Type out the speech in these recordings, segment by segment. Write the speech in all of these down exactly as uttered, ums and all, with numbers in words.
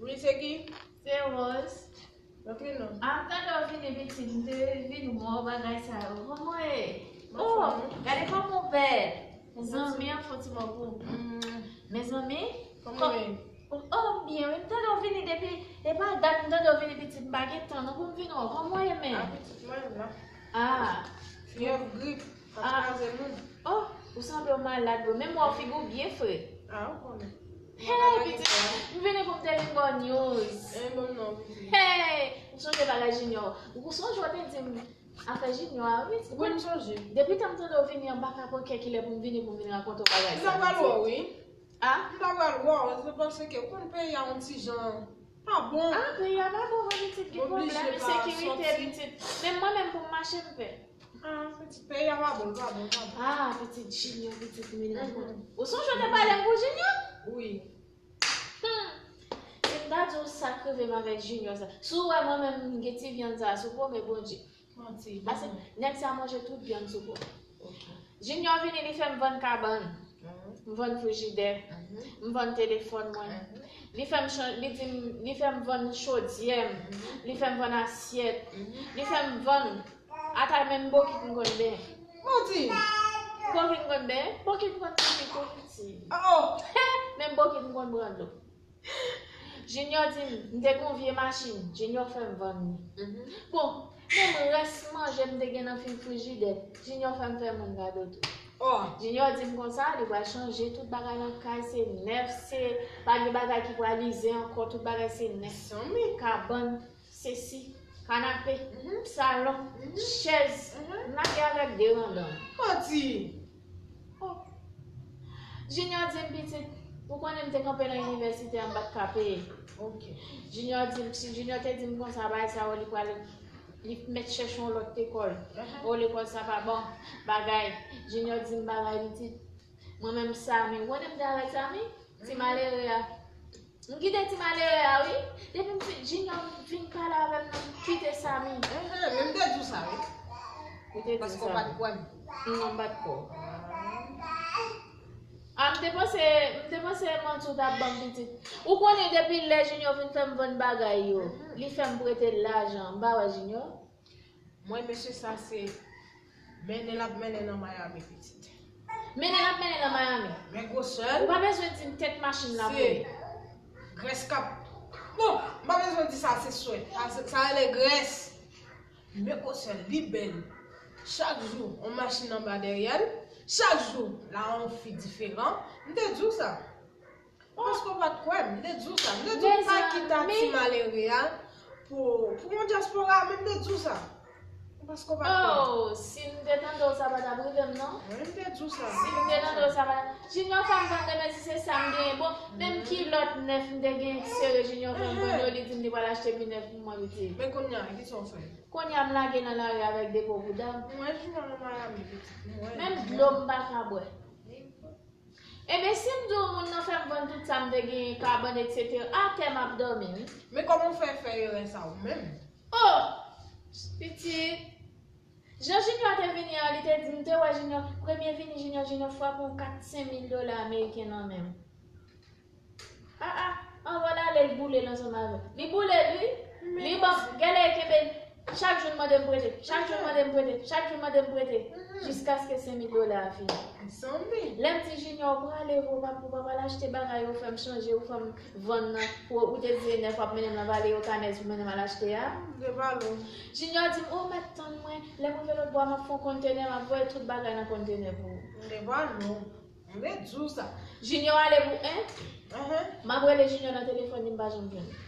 Wi, se ki? Se Rose. Rantre non. A, m tande w vini pitit, m te vin wè w bagay sa yo. Kòman w ye? Oh, gade kòman w bèl. Zanmi an fè yon ti mo pou ou. Mezanmi, kòman w ye? Oh, m byen, wi. M tande w vini depi, e pa dat m tande w vini pitit, m pa gen tan non pou m vin wè w. Kòman w ye menm? A, pitit, mwen la. A. Fyèv, grip, ap kraze moun. Oh, ou sanble w malad, bro. Menm wè w figi w byen fre. A, ou konnen. Hey, pitit, m vini pou m te vin ba w news. E bon non, pitit. Hey, m sonje bagay Junior. Ou sonje w te di m afè Junior a, wi. Wi, m sonje. Depi tan m tande w vini an, m pa ka pran kè kilè pou m vini, pou m vin rakonte w bagay sa, pitit. M ta pral wè w, wi. A? M ta pral wè w, se paske ou konn peyi a yon ti jan pa bon. A, peyi a pa bon, wi, pitit, gen pwoblèm ensekirite, pitit. Menm mwen menm pou m mache, m pè. A, pitit, peyi a pa bon, pa bon, pa bon. A, pitit Junior, pitit, m vin rakonte. Ou sonje w te pale m pou Junior? Wi. Hmm. Si m ta di w sa k rive m avèk Junior sa. Si w wè mwen menm m gen ti vyann sa, si w pwomèt Bondye. Manti. Paske nèg sa manje tout vyann sou kò. Ok. Junior vini, li fè m vann kabann. M vann frijidè. M vann telefòn mwen. Li fè m chan-, li di m, li fè m vann chodyè m. Li fè m vann asyèt. Li fè m vann ata menm bokit m konn benyen. Manti. Bokit m konn benyen, bokit m konn benyen tou piti. Oh, oh. Menm bokit m konn pran dlo. Junior di m, m te gen yon vye machin, Junior fè m vann li. Bon, menm rès manje m te gen nan fri-, frijidè, Junior fè m fè moun kado tou. Oh. Junior di m konsa, li pral chanje tout bagay nan kay, se nèf, se pa gen bagay ki pral ize ankò, tout bagay se nèf. Kabann, sesi, kanape, salon, chèz, m lage avèk de randan. Manti! Oh. Junior di m, pitit, ou konnen m te kanpe nan inivèsite a, m pa t ka peye. Ok. Junior di m, si Junior te di m konsa, bagay sa yo, li pral, li mèt chèche yon lòt lekòl. Oh, lekòl sa pa bon, bagay. Junior di m bagay, pitit. Mwen menm Samy, ou konnen m te avèk Samy? Ti malere a. M kite ti malere a, wi. Depi m fin, Junior vin pale avè m nan, m kite Samy. Enhen, men m te di w sa, wi. Ou te di w sa. Paske w pa t kwè m. Non, m pa t kwè w. A, m te panse, m te panse manti w t ap ban m pitit. Ou konnen depi lè Junior vin fè m vann bagay yo, li fè m prete l lajan. M pa wè Junior. Mwen, mesye sa se mennen l ap mennen nan Miami, pitit. Mennen l ap mennen nan Miami? Men gwosè l. Ou pa bezwen di m tèt machin la pou li. Se grès k ap, bon, m pa bezwen di sa, se swè. Sa, se, sa rele grès. Men gwosè l, li bèl. Chak jou, yon machin anba dèyè l. Chak jou, l a yon fi diferan. M te di w sa. Paske w pa t kwè m, m te di w sa. M te di w pa kite ti malere a pou, pou yon dyaspora, men m te di w sa. Paske w pa t kwè m. Oh, si m te tande w sa pa t ap rive m, non? Wi, m te di w sa. Si m te tande w sa pa t ap. Junior fè m vann demen si se sa m genyen. Bon, menm kilòt nèf m te gen sere Junior fè m vann yo, li di m li pral achte pi nèf pou mwen, pitit. Men kounye a, kisa w fè? Kounye a, m lage nan lari avèk depo bouda m. Mwen, Junior nan Miami, pitit. Menm dlo m pa ka bwè. Ebyen, si m di w moun nan fè m vann tout sa m te genyen, kabann, etsetera, atè m ap dòmi, wi. Men kòman w fè fè erè sa ou menm? Oh! Pitit. Jan Junior te vini an, li te di, m te wè Junior, premye vini Junior, Junior frape yon kat senk mil dola ameriken nan men m. A, a, anvan l ale, l boule l ansanm avè m. Li boule l, wi. Li ban m, genlè l kenbe l. Chak jou l mande m prete, chak jou l mande m prete, chak jou l mande m prete, jiskaske senk mil dola a fini. Lè m di Junior, ou prale vre, ou pa, ou pa pral achte bagay, ou fè m chanje, ou fè m vann nan, ou, ou te di e nèf w ap mennen m nan Vale Okanèz pou mennen m al achte a. Junior di m, ou mèt tann mwen, lè m rive lòtbò a, m ap fè yon kontenè, m ap voye tout bagay nan kontenè pou ou. M te di w sa. Junior ale pou en? M ap rele Junior nan telefòn li, m pa janm jwenn li.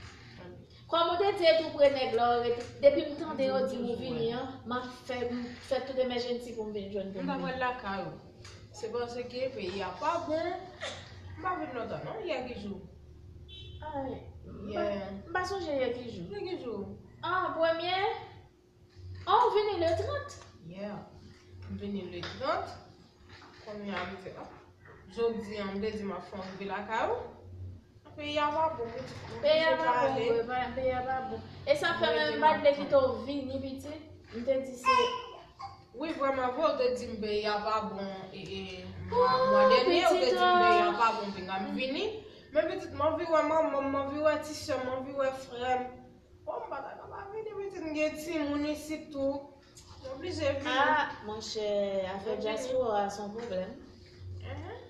Kòm ou te di e tou pre nèg la ou rete, depi m tande yo di m ou vini an, m ap fè, m fè tout emèjensi pou m vin jwenn pou m vini. M ta pral lakay ou. Se paske peyi a pa bon. M pa vin lontan non, yè ki jou? Ay, m pa, m pa sonje yè ki jou. Yè ki jou? An, premye? Oh, ou vini le trant? Yeah. M vini le trant. Kounye a m di, oh, jodi a, m te di m ap fè yon rive lakay ou. Peyi a pa bon, pitit. Peyi a pa bon, vre, pa, peyi a pa bon. E sa fè menm m pa t vle kite w vini, pitit. M te di se. Wi, vrèman vre, ou te di m peyi a pa bon, e, e, mwa, mwa dènye, ou te di m peyi a pa bon, pinga m vini. Men pitit, m anvi wè manman m, m anvi wè ti sè m, m anvi wè frè m. Bon, m pa ta ka pa vini, pitit, m gen timoun isit tou. M oblije vini. Ah, monchè, afè dyaspora se yon pwoblèm.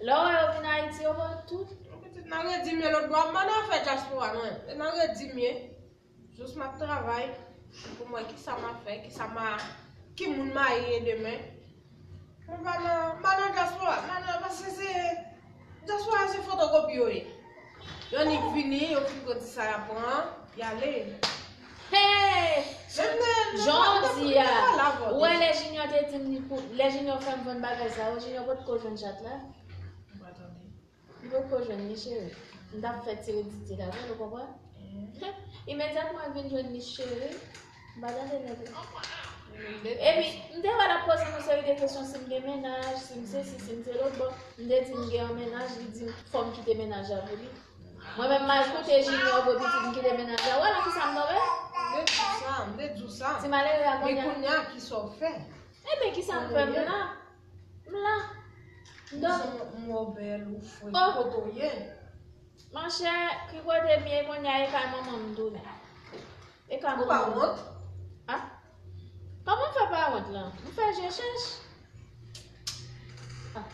Lè w wè yo vin Ayiti, yo ba w tout. Pitit, nan redimye lòt bò, m pa nan afè dyaspora, non. Nan redimye. Jis m ap travay pou m wè kisa m ap fè, kisa m a, ki moun m a ye demen. Mwen pa nan, m pa nan dyaspora, m pa nan, paske se, dyaspora se fotokopi yo ye. Yo annik vini, yo fin pran ti sa y ap pran, y ale. Hey! Jan w di a, ou wè lè Junior te di m li pou, lè Junior fè m vann bagay sa yo, Junior potko jwenn chat la. M pa tande. M potko jwenn li, cheri. M t ap fè ti reditye la, vre, ou konprann? Imedyatman l vin jwenn li, cheri, m pa tande nèg la. Epi, m te wè l ap poze m yon seri de kesyon, si m gen mennaj, si m sesi, si m se lòt bò. M te di m gen yon mennaj, li di m fò m kite mennaj la pou li. Mwen menm, m al koute Junior vre, pitit, m kite mennaj la. Wè nan kisa m tonbe? M te di w sa, m te di w sa. Ti malere a kounye a. Men kounye a, kisa w fè? Ebyen, kisa m fè m la? M la. Donk, m wè w bèl, ou fre, kote w ye? Monchè, ki kote m ye kounye a, e kay manman m m tounen. E kay manman m. Ou pa wont? Ah? Kòman m fè pa wont la? M fè je chèch. Ah.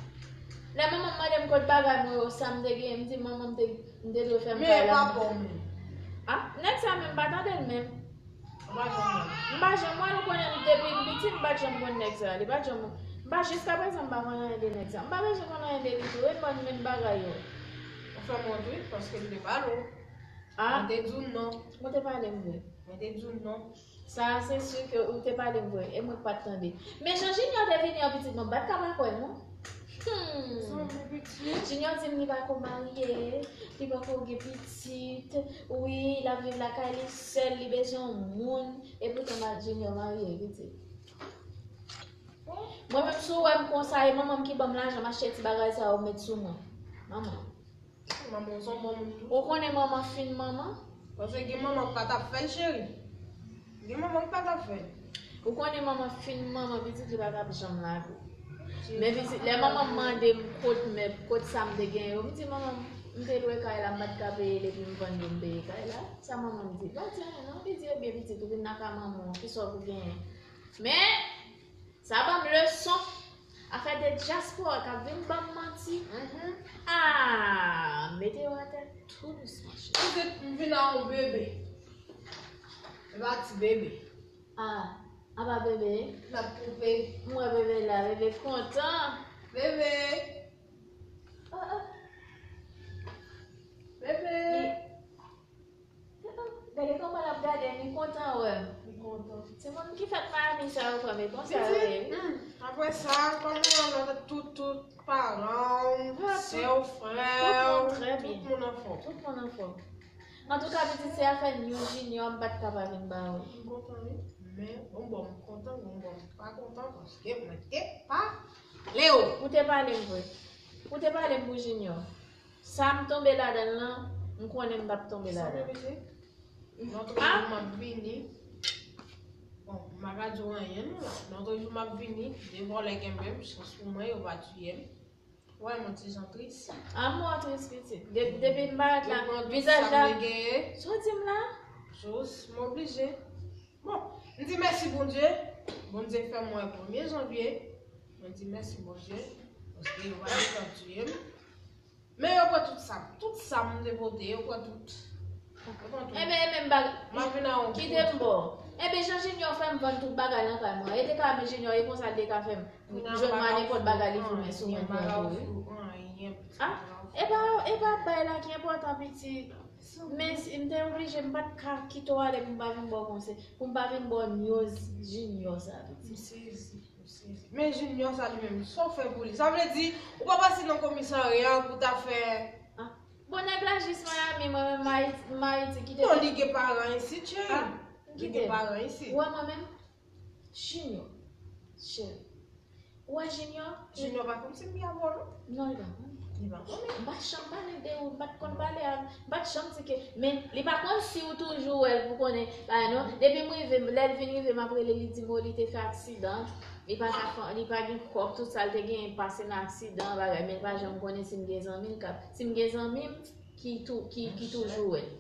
Lè manman m mande m kot bagay mwen yo, sa m te genyen, m di manman m te, m te dwe fè m kay la. Men e pa bon menm. Ah, nèg sa menm, m pa tande l menm. Ou pa janm wè l? M pa janm wè l, ou konnen depi m piti, m pa t janm konn nèg sa. Li pa t janm, m pa, jiskaprezan, m pa konn anyen de nèg sa. M pa bezwen konn anyen de li tou, e bann menm bagay yo. Ou fè m wont wi, paske m te pale w. Ah. Mwen te di w non. Mwen te pale m vre. Mwen te di w non. Sa, se si ke ou te pale m vre, e mwen k pa t tande. Men jan Junior te vini an, pitit, mwen pa t ka pa kwè, non. Hmm. Junior di m li pa ko marye, li pa ko gen pitit. Wi, l ap viv lakay li sèl, li bezwen yon moun. E poutan ma-, Junior marye, pitit. Mwen menm, si w wè m konsa, e manman m ki ban m lajan, m achte ti bagay sa yo, m met sou mwen. Manman. Manman w se yon bon moun tou. Ou konnen manman fin manman? Paske gen manman k pa t ap fè l, cheri. Gen manman k pa t ap fè l. Ou konnen manman fin manman, pitit li pa t ap janm lage w. Men pitit, lè manman m mande m kot mèb, kot sa m te gen yo, m di manman m, m te lwe kay la, m pa t ka peye l epi m vann yo, m peye kay la. Sa manman m di? Li pa di anyen non, li di, ebyen pitit, ou vin lakay manman w, kisa w pou genyen? Men, Sa ban m leson. Afè de dyaspora k ap vin ban m manti. Ah, mete yo atè tou dousman, cheri. Pitit, m vin a yon bebe. E pa ti bebe. Ah, apa bebe? L ap twoupe. M wè bebe la, bebe kontan. Bebe. Oh, oh. Bebe. Gade kòman l ap gade m, li kontan wè m. Li kontan. Se moun ki fèt Miami sa yo, frè m, e konsa yo ye, wi. Apre sa, kòman w nan tout, tout paran w, sè w, frè w, tout moun anfòm. Tout moun anfòm. Antouka, pitit, se afè New Junior, m pa t ka pa vin ba ou. M kontan, wi. Men, gon bò m kontan, gon bò m pa kontan, paske mwen te pale w. Ou te pale m vre. Ou te pale m pou Junior. Sa m tonbe ladan l lan, m konnen m p ap tonbe ladan l. Lòt jou m ap vini. Bon, m pa ka di w anyen non la. Lòt jou m ap vini, de vòlè kenbe m, chans pou mwen, yo pa tiye m. Wè m yon ti jan tris. A m wè w tris pitit. De-, depi m parèt la, vizaj la. Sa w di m la? Jis, m oblije. Bon, m di mèsi Bondye. Bondye fè m wè premye janvye. Mwen di mèsi Bondye. Paske yo pa t ap tiye m. Men yo pran tout sa m. Tout sa m te pote, yo pran tout. Yo pran tout. Enben, enben, m pa. M ap vin a yon kite m bò. Enben, jan Junior fè m vann tout bagay nan kay mwen. E te ka men Junior, e konsa l te ka fè m. Jwenn mwen nenpòt bagay li foumen sou mwen tou, wi. Ah, e pa, e pa bay la ki enpòtan, pitit. Men si m te oblije, m pa t ka kite w ale pou m pa vin ba w konsèy, pou m pa vin ba w news Junior sa, pitit. M sezi, m sezi. Men Junior sa li menm, sa w fè pou li? Sa vle di, ou pa pase nan komisarya pou ta fè. Ah. Bon, nèg la jis Miami, mwen menm m Ayiti, m Ayiti, kite. Non, li gen paran isit, cheri. Ah, li gen paran isit. Ou wè mwen menm? Junior. Cheri. Ou wè Junior? Junior pa konn si m gen abò non. Non, li pa konn. Li pa konnen. M pa t janm pale de ou, m pa t konn pale a, m pa t janm di ke, men li pa konn si ou toujou wè l pou konnen, bagay non. Depi m rive, lè l vin rive, m ap rele, li di m, o, li te fè aksidan. Li pa ka fè, li pa gen kòb, tout sa l te genyen pase nan aksidan, bagay, men li pa janm konnen si m gen zanmi l k ap, si m gen zanmi m, ki tou, ki, ki toujou wè l.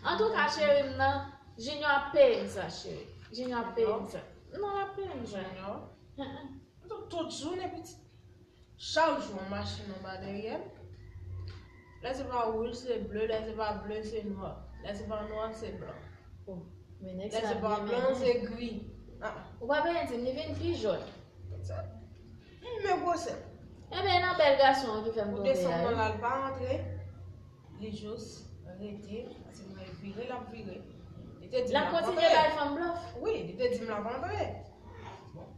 Antouka, cheri m nan, Junior ap peye m sa, cheri. Junior ap peye m sa. Non, l ap peye m sa. Junior. Hein, hein. Tout, tout jounen, pitit. Chak jou, yon machin anba dèyè m. Lè se pa wouj, se ble. Lè se pa ble, se nwa. Lè se pa nwa, se blan. Oh, men nèg sa byen, men. Lè se pa blan, se gri. Ah. Ou pa bezwen di m, li vin pi jòn. Sa, li menm gwosè. Enben, nan bèl gason an ki fè m tonbe a, wi. Ou desann nan la, l pa rantre. Li jis rete, paske mwen vire, l ap vire. Li te di m l ap rantre. L ap kontinye bay fanm blòf? Wi, li te di m l ap rantre. Bon.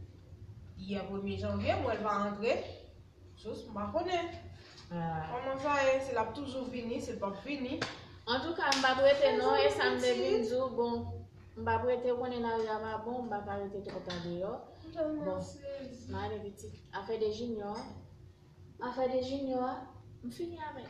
Yè premye janvye, m wè l pa rantre. Jis, m pa konnen. Ah. Kòman sa ye? Si l ap toujou vini, si l p ap vini. Antouka, m p ap rete non, e sa m te vin di w, bon, m p ap rete, ou konnen lari a pa bon, m pa ka rete twòp ta deyò. Bon, m ale pitit. Afè de Junior, afè de Junior a, m fini avè l.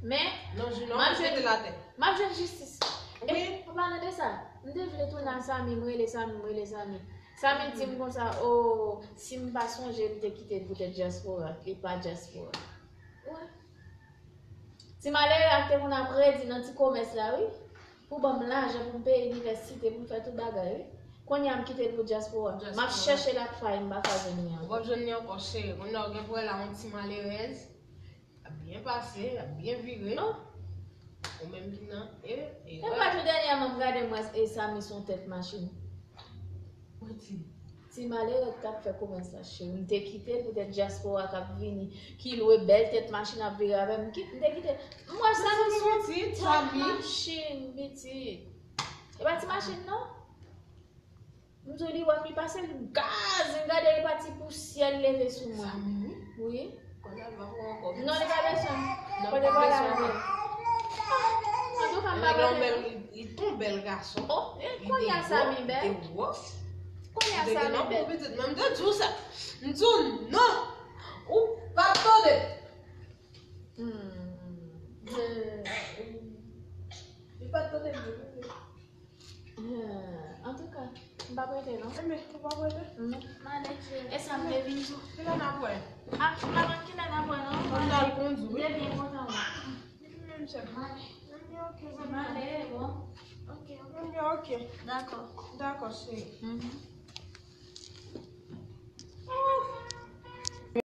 Men, non, Junior, m ap jwenn, m ap jwenn jistis. Wi. E, an palan de sa, m te vle tounen a Samy, m rele Samy, m rele Samy. Samy di m konsa, o, si m pa sonje, m te kite l poutèt dyaspora, li pa dyaspora. Wè. Ti malere a k te konn ap redi nan ti komès la, wi. Pou ban m lajan, pou m peye inivèsite, pou m fè tout bagay, wi. Kounye a m kite l pou dyaspora. M ap chèche l ak fay, m pa ka jwenn li ankò. Ou p ap jwenn li ankò, cheri. Kounye a w gen pou wè la yon ti malerèz. L ap byen pase, l ap byen vire. Oh. Ou menm ki nan e, e. E pa tou dènyèman m gade m wè e Samy se yon tèt machin. Mwen di. Ti malere k t ap fè komès la, cheri. M te kite l poutèt dyaspora k ap vini, ki lwe bèl tèt machin ap vire avè m. M ki-, m te kite l. M wè Samy se yon tèt machin, pitit. E pa ti machin, non? M di w li wè m, li pase l gaz, m gade li pati pousyè, l leve sou mwen. Samy, wi. Wi. Kounye a l pa pou ankò. Non, li pa bezwen. Non, li pa bezwen ankò. Antouka, m pa rete non. Li, li t on bèl gason. Oh, e kounye a Samy bèl. Li te gwo, li te wòf. Kounye a Samy bèl. Li te gen nan pou pitit, men m te di w sa. M di w non. Ou pa t tande. Hmm. Li pa t tande m. Hmm, antouka, m p ap rete non. Enben, ou p ap rete? Non, m ale. E sa m te vin di w. Kilè n ap wè? Ah, m pa konn kilè n ap wè non. M al kondui, wi. M te byen kontan wè. Menm chèf. M ale. M ale, bon. Ok, ok. M ale, bon. Ok, ok. Dakò. Dakò, cheri. Mhm.